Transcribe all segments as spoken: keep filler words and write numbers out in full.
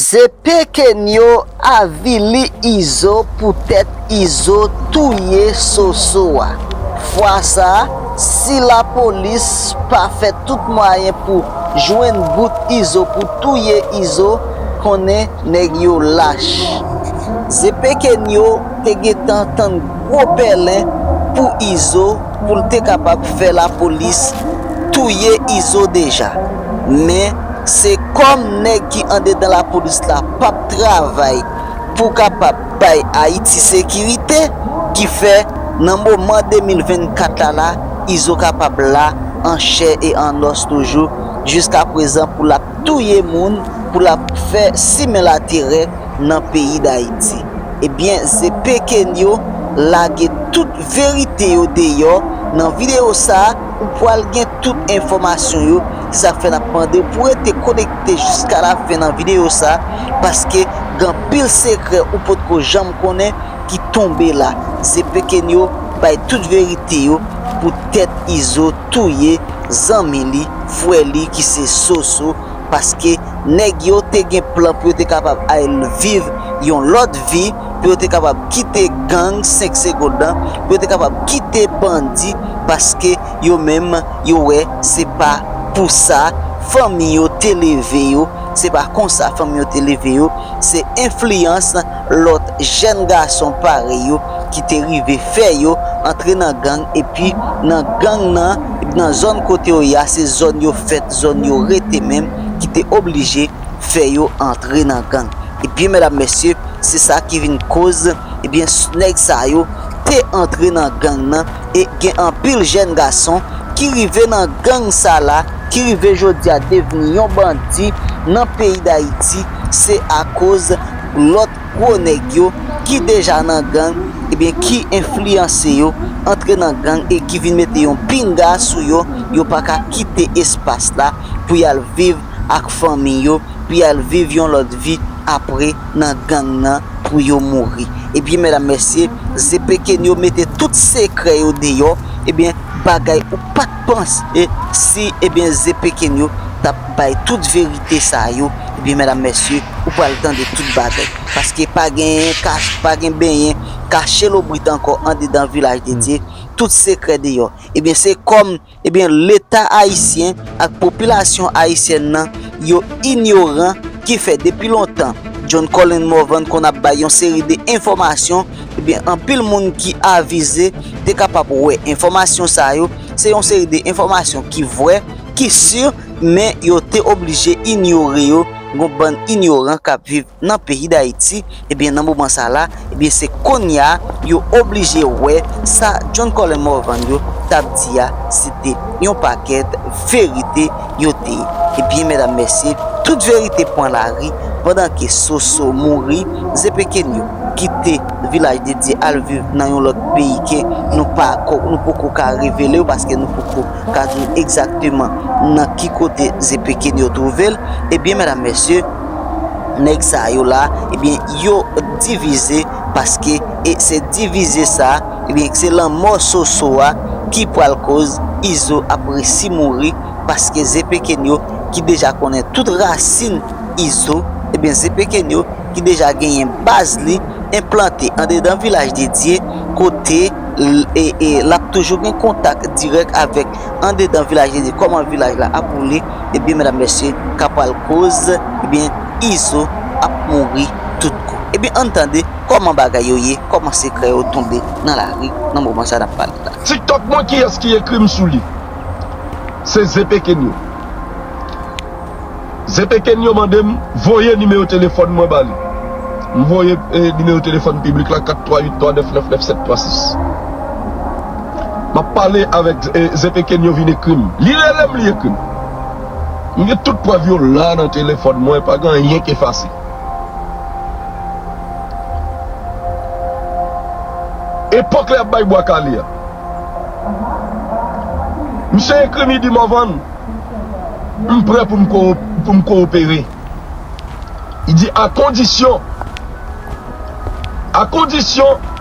Zepekenyo avili Izo poutèt Izo touye Soso a. Fwa sa a, si lapolis pa fè tout mwayen pou jwenn bout Izo, pou touye Izo, konnen nèg yo lach. Zepekenyo te gentan tann gwo pèlen pou Izo, pou l te kapab fè lapolis touye Izo deja. Men, se kòm nèg ki andedan lapolis la p ap travay pou kapab bay Ayiti sekirite, ki fè nan moman de mil vennkat la la, Izo kapab la an chè e an nòs toujou, jiskaprezan pou l ap touye moun, pou l ap fè simen laterè nan peyi Dayiti. Ebyen, Zepekenyo lage tout verite yo deyò. Nan videyo sa a, ou pral gen tout enfòmasyon yo. Se sa k fè n ap mande w pou w rete konekte jiska lafen nan videyo sa a, paske gen anpil sekrè ou potko janm konnen ki tonbe la. Zepekenyo bay tout verite yo poutèt Izo touye zanmi li, frè li ki se Soso, paske nèg yo te gen plan pou yo te kapab al viv yon lòt vi, pou yo te kapab kite gang senk segonn nan, pou yo te kapab kite bandi, paske yo menm, yo wè se pa pou sa fanmi yo te leve yo, se pa konsa fanmi yo te leve yo, se enfliyans lòt jèn gason parèy yo ki te rive fè yo antre nan gang, epi nan gang nan, nan zòn kote yo ye a, se zòn yo fèt, zòn yo rete menm, ki te oblije fè yo antre nan gang. Ebyen, medam, mesye, se sa ki vin koz, ebyen, s-, nèg sa yo te antre nan gang nan, e gen anpil jèn gason ki rive nan gang sa la, ki rive jodi a devni yon bandi nan peyi Dayiti, se akoz lòt gwo nèg yo ki deja nan gang, ebyen, ki enfliyanse yo antre nan gang e ki vin mete yon pinga sou yo, yo pa ka kite espas la pou y al viv ak fanmi yo, pou y al viv yon lòt vi apre nan gang nan pou yo mouri. Ebyen, medam, mesye, Zepekenyo mete tout sekrè yo deyò, ebyen, bagay ou pa t panse si, ebyen, Zepekenyo t ap bay tout verite sa yo, ebyen, medam, mesye, ou pral tande tout bagay. Paske pa gen kach-, pa gen benyen kache lobrit ankò andedan Vilaj de Dye, tout sekrè deyò. Ebyen, se kòm, ebyen, Leta ayisyen ak popilasyon ayisyèn nan, yo inyoran, ki fè depi lontan John Colin Morvan konn ap bay yon seri de enfòmasyon, ebyen, anpil moun ki avize te kapab wè enfòmasyon sa yo, se yon seri de enfòmasyon ki vrè, ki si, men yo te oblije inyore yo, yon bann inyoran k ap viv nan peyi Dayiti, ebyen, nan moman sa la, ebyen, se kounye a yo oblije wè sa John Colin Morvan yo t ap di a, se te yon pakèt verite yo te ye. Ebyen, medam, mesye, tout verite pran lari pandan ke Soso mouri, Zepekenyo kite Vilaj de Dye al viv nan yon lòt peyi ke nou pa ko-, nou poko ka revele w paske nou poko ka di w egzakteman nan ki kote Zepekenyo twouve l. Ebyen, medam, mesye, nèg sa yo la, ebyen, yo divize paske, e se divize sa, ebyen, se lanmò Soso a ki pral koz Izo ap resi mouri, paske Zepekenyo ki deja konnen tout rasin Izo, ebyen, Zepekenyo ki deja genyen baz li enplante andedan Vilaj de Dye, kote l, e, e, l ap toujou gen kontak dirèk avèk andedan Vilaj de Dye, kòman vilaj la ap woule, ebyen, medam, mesye, ka pral koz, ebyen, Izo ap mouri tout kou. Ebyen, ann tande kòman bagay yo ye, kòman sekrè yo tonbe nan lari nan moman sa n ap pale la. TikTok mwen, kiyès ki ekri m sou li? Se Zepekenyo. Zepekenyo mande m voye nimewo telefòn mwen ba li. M voye, eh, nimewo telefòn piblik la, kat twa uit twa nèf nèf nèf sèt twa sis. M ap pale avèk, eh, Zepekenyo vin ekri m. Li rele m, li ekri m. M gen tout prèv yo la nan telefòn mwen, pa gen anyen k efase. Epòk lè y ap bay bwa kale a. Misye ekri m, li di, Morvan, m prè pou m ko-, pou m kowopere. Li di, a kondisyon, a kondisyon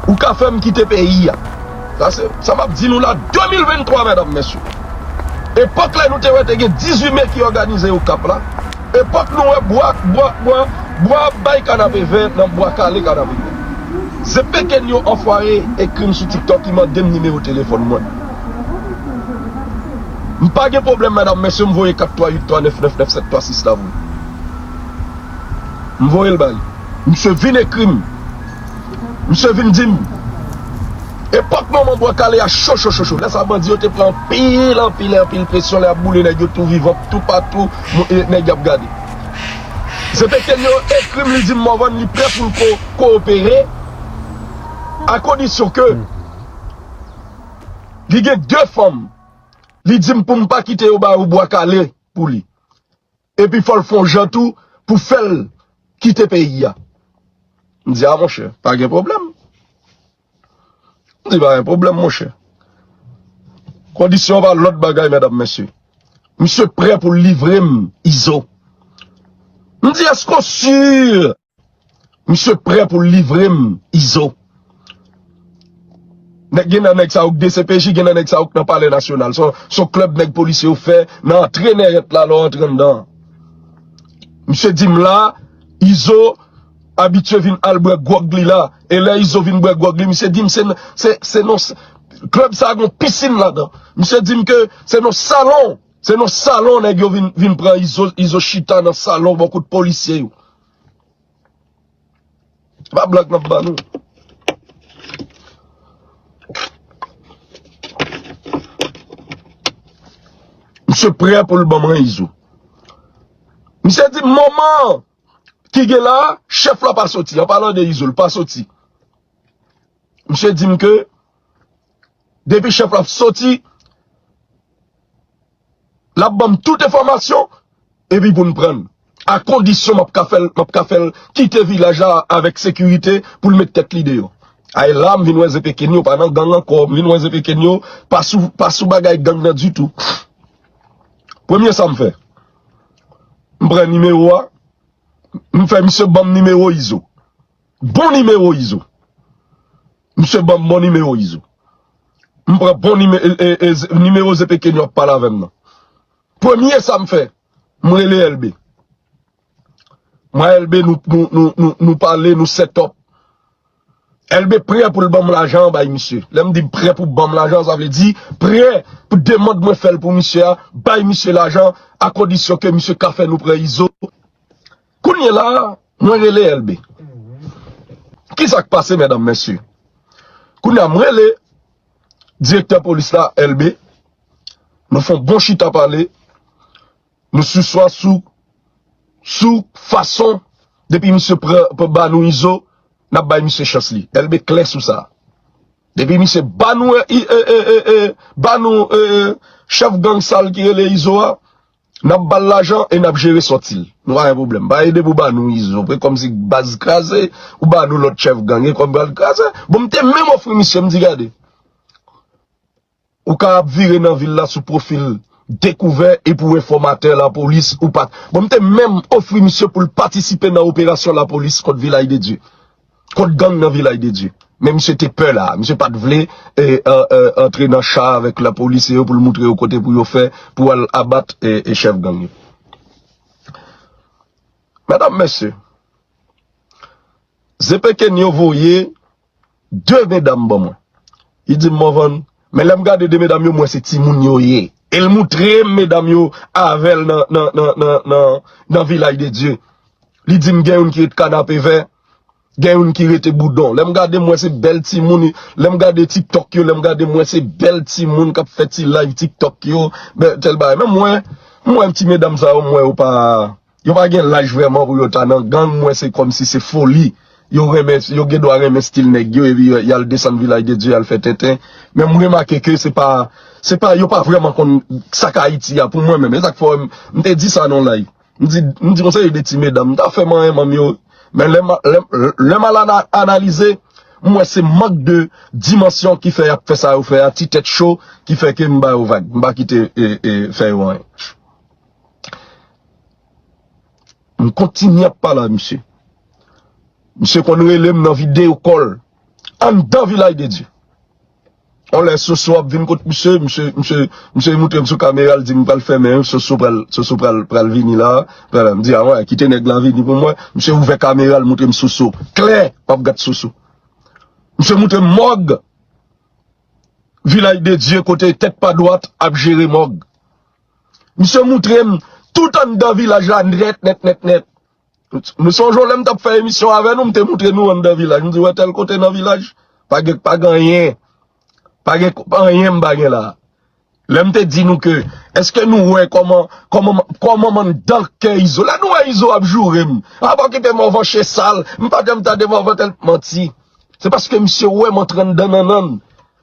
ou ka fè m kite peyi a. Sa se, sa m ap di nou la, de mil venntwa, medam, mesye. Epòk lè nou te wè te gen dizuit me ki òganize Okap la, Epòk nou wè bwa, bwa, bwa, bwa ap bay kanapevè nan Bwa Kale kanapevè. Se pekenyo anfware ekri m sou TikTok ki mande m nimewo telefòn mwen. M pa gen pwoblèm, medam, mesye, m voye kat twa uit twa nèf nèf nèf sèt twa sis la pou li. M voye l ba li. Misye vin ekri m. Misye vin di m, epòk manman Bwa Kale a cho, cho, cho, cho. Lè sa bandi yo te pran anpil, anpil, anpil presyon, lè y ap boule nèg yo tou vivan, toupatou, mo- e, nèg y ap gade. Se pekenyo ekri m, li di m Morvan li prè pou l ko- kowopere, a kondisyon ke li gen de fanm. Li di m pou m pa kite yo ba yo Bwa Kale pou li. Epi fò l fè yon jan tou pou fè l kite peyi a. M di, a monchè, pa gen pwoblèm. M di, pa gen pwoblèm, monchè. Kondisyon pa lòt bagay, medam, mesye. Misye prè pou l livre m Izo. M di, èske w si? Misye prè pou l livre m Izo. Nèg, gen nan nèg sa yo k D C P J, gen nan nèg sa yo k nan Palè Nasyonal. Se yon, se yon klèb nèg polisye yo fè nan antre nèyèt la, lè w antre anndan. Misye di m la, Izo abitye vin al bwè gwòg li la. E lè Izo vin bwè gwòg li, misye di m se, se, se nan s- klèb sa gen yon pisin ladan. Misye di m ke se nan salon, se nan salon nèg yo vin, vin pran Izo, Izo chita nan salon bò kot polisye yo. Se pa blag n ap ba nou. Misye prè pou l ban mwen Izo. Misye di m moman ki gen la, chèf la pa soti. An palan de Izo, l pa soti. Misye di m ke depi chèf la soti, l ap ban m tout enfòmasyon, epi pou n pran l. A kondisyon m ap ka fè l, m ap ka fè l kite vilaj la avèk sekirite pou l met tèt li deyò. A, e la m vin wè Zepekenyo pa nan gang ankò, m vin wè Zepekenyo pa sou, pa sou bagay gang nan ditou. Premye sa m fè, m pran nimewo a, m fè misye ban m nimewo Izo. Bon nimewo Izo. Misye ban m bon nimewo Izo. M pran bon nime, e, e, e, nimewo Zepekenyo ap pale avè m nan. Premye sa m fè, m rele Elbe. Mwen, Elbe, nou, nou, nou, nou, nou pale, nou set up. Elbe prè pou l ban m lajan an bay misye. Lè m di prè pou ban m lajan, sa vle di prè pou demann mwen fè l pou misye a, bay misye lajan, a kondisyon ke misye ka fè nou pran Izo. Kounye la, mwen rele Elbe. Kisa k pase, medam, mesye? Kounye a, m rele direktè polis la, Elbe. Nou fè yon bon chita pale. Nou siswa sou, sou fason, depi misye pran, pran ba nou Izo, n ap bay misye chans li. Elbe klè sou sa. Depi misye ba nou, e, e, e, e, e, ba nou, e, e, chèf gang sal ki rele Izo a, n ap ba l lajan e n ap jere sòti l. Nou pa gen pwoblèm. Pa ede pou ba nou Izo. Prè kòmsi baz kraze, ou ba nou lòt chèf gang, e kòm baz kraze. Bon, m te menm ofri misye, m di, gade. Ou ka ap vire nan vil la sou pwofil dekouvè epi w enfòmatè lapolis ou pa. Bon, m te menm ofri misye pou l patisipe nan operasyon lapolis kont Vilaj de Dye. Kont gang nan Vilaj de Dye. Men misye te pè la. Misye pa t vle, e, e, e, antre nan cha avèk lapolis e yo pou l moutre yo kote pou yo fè pou al abat, e, e chèf gang yo. Medam, mesye, Zepekenyo voye de medam ban mwen. Li di m, Morvan, men lè m gade de medam yo, m wè se timoun yo ye. E l moutre m medam yo avè l nan, nan, nan, nan, nan, nan Vilaj de Dye. Li di m gen youn ki ret Kanapevè, gen youn ki rete Boudon. Lè m gade, m wè se bèl timoun. Lè m gade TikTok yo, lè m gade, m wè se bèl timoun k ap fè ti live TikTok yo, bèl tèl bagay. Men m wè, m wè ti medam sa yo, m wè yo pa, yo pa gen laj vrèman pou yo ta nan gang, m wè se kòmsi se foli. Yo renmen, yo gen dwa renmen stil nèg yo, epi y al desann Vilaj de Dye, y al fè tenten. Men m remake ke se pa, se pa, yo pa vrèman konn sa k Ayiti a pou mwen menm. E sa k fè m, m te di sa nan live. M di, m di konsa, e de ti medam, m ta fè manyen manm yo. Men lè m, lè, lè m al ana- analize, m wè se mank de dimansyon ki fè y ap fè sa yo fè a, ti tèt cho, ki fè ke m ba yo vag. M pa kite, e, e, fè yo anyen. M kontinye ap pale a misye. Misye konn rele m nan videyo call anndan Vilaj de Dye. On lè Soso ap vin kot misye, misye, misye, misye montre m sou kamera, l di m pral fèmen, Soso pral, Soso pral, pral vini la. Pral, m di, a wè, kite nèg la vini pou mwen. Misye ouvè kamera, l montre m Soso. Klè, m ap gad Soso. Misye montre m mòg Vilaj de Dye kote tèt pa dwat ap jere mòg. Misye montre m tout anndan vilaj la nèt, nèt, nèt, nèt. Nou sonje lè m t ap fè emisyon avè nou, m te montre nou anndan vilaj. M di, wè tèl kote nan vilaj, pa gen, pa gen anyen. Pa gen anyen m pa gen la. Lè m te di nou ke, èske nou wè kòman, kòman, kòman m anndan kè Izo? Lè nou wè Izo ap joure m. A pa kite Mòvan che sal, m pa janm tande Mòvan tèl manti. Se paske misye wè m antre anndan nannan l.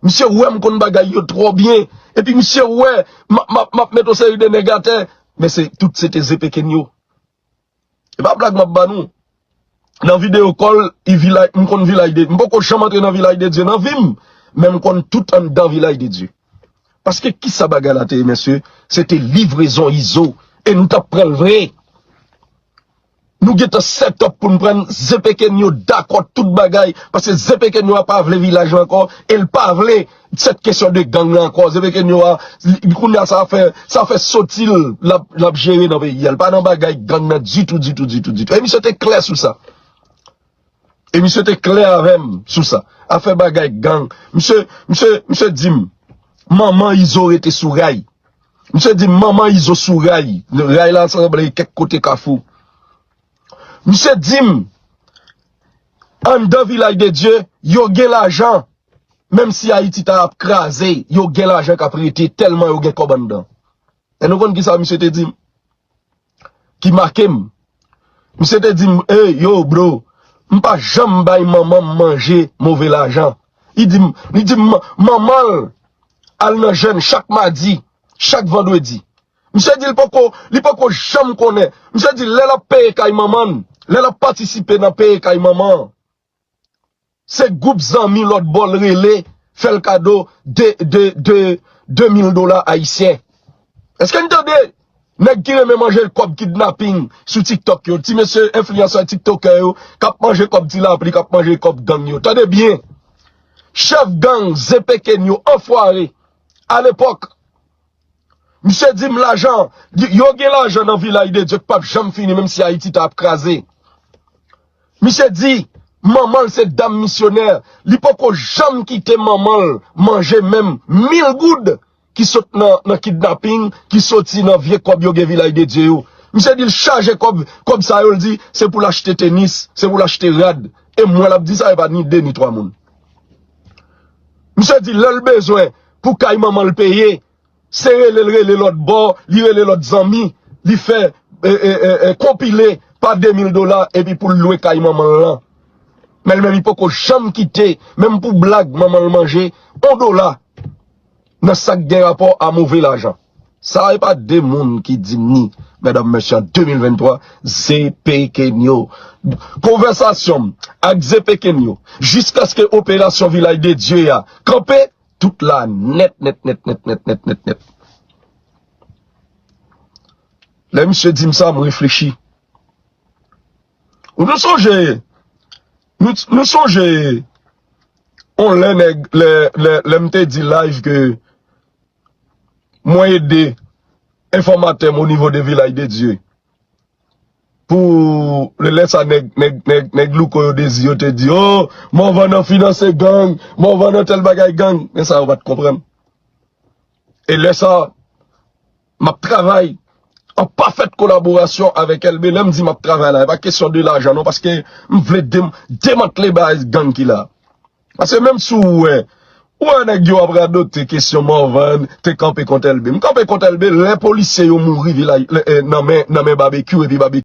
Misye wè m konn bagay yo twò byen. Epi misye wè m ap, m ap, m ap met yon seri de nèg atè. Men se, tout se te Zepekenyo. E pa blag m ap ba nou. Nan videyo kòl, i vilaj, m konn Vilaj de, m poko janm antre nan Vilaj de Dye nan vi m, men m konn tout anndan Vilaj de Dye. Paske kisa bagay la te ye, mesye? Se te livrezon Izo. E nou t ap pran l vre. Nou gentan set up pou n pran l. Zepekenyo dakò tout bagay. Paske Zepekenyo a pa vle vilaj la ankò. E l pa vle cette question de gang la ankò. Zepekenyo a, li, kounye a sa fè, sa fè soti l, l ap, l ap jere nan peyi a. L pa nan bagay gang nan ditou, ditou, ditou, ditou. E misye te klè sou sa. E misye te klè avè m sou sa. Afè bagay gang. Misye, misye, misye di m, manman Izo rete sou ray. Misye di m, manman Izo sou ray. Ray la sanble kèk kote Kafou. Misye di m, anndan Vilaj de Dye, yo gen lajan. Menm si Ayiti ta ap kraze, yo gen lajan k ap rete tèlman yo gen kòb anndan. E nou konn kisa misye te di m? Ki make m. Misye te di m, ey, yo, bro, m pa janm bay manman m manje move lajan. Li di m, li di m, manman l al nan jèn chak madi, chak vandredi. Misye di l poko, li poko janm konnen. Misye di lè l ap peye kay manman l, lè l ap patisipe nan peye kay manman an, se gwoup zanmi lòt bò l rele, fè l kado de, de, de, de mil dola ayisyen. Èske n tande nèg ki renmen manje kòb kidnaping sou TikTok yo, ti mesye enfliyansè tiktokè yo, k ap manje kòb ti lapli, k ap manje kòb gang yo? Tande byen. Chèf gang Zepekenyo, anfware, alepòk, misye di m lajan, di, yo gen lajan nan Vilaj de Dye k p ap janm fini, menm si Ayiti ta ap kraze. Misye di, manman l se dam misyonè, li poko janm kite manman l manje menm mil goud ki sot nan, nan kidnaping, ki soti nan vye kòb yo gen Vilaj de Dye yo. Misye di l chaje kòb, kòb sa yo, l di, se pou l achte tenis, se pou l achte rad. E m wè l ap di sa, e pa ni de ni twa moun. Misye di lè l bezwen pou kay manman l peye, se rele l rele lòt bò, li rele lòt zanmi, li fè, e, e, e, e, konpile pa de mil dola epi pou l lwe kay manman l lan. Men l menm li poko janm kite, menm pou blag, manman l manje yon dola nan sa k gen rapò a move lajan. Sa e pa de moun ki di m ni, medam, mesye, an de mil venntwa, Zepekenyo. Konvèsasyon m ak Zepekenyo, jiskaske operasyon Vilaj de Dye a kanpe, tout la nèt, nèt, nèt, nèt, nèt, nèt, nèt, nèt. Lè misye di m sa, m reflechi. Ou nou sonje, nou, nou sonje, on lè nèg, lè, lè, lè m te di live ke mwen ede enfòmatè m o nivo de Vilaj de Dye. Pou lè, lè sa nèg, nèg, nèg, nèg louko yo dezi yo te di, oh, Morvan nan finanse gang, Morvan nan tèl bagay gang. Men sa yo pa t konprann. E lè sa, m ap travay an pafèt kolaborasyon avèk Elbe. Lè m di m ap travay la, e pa kesyon de lajan non, paske m vle dem-, demantle baz gang ki la. Paske menm si w wè, ou wè nèg yo ap radote kesyon Morvan te kanpe kont Elbe. M kanpe kont Elbe lè polisye yo mouri vilaj, lè, eh, nan men, nan men Babekyou epi Babekyou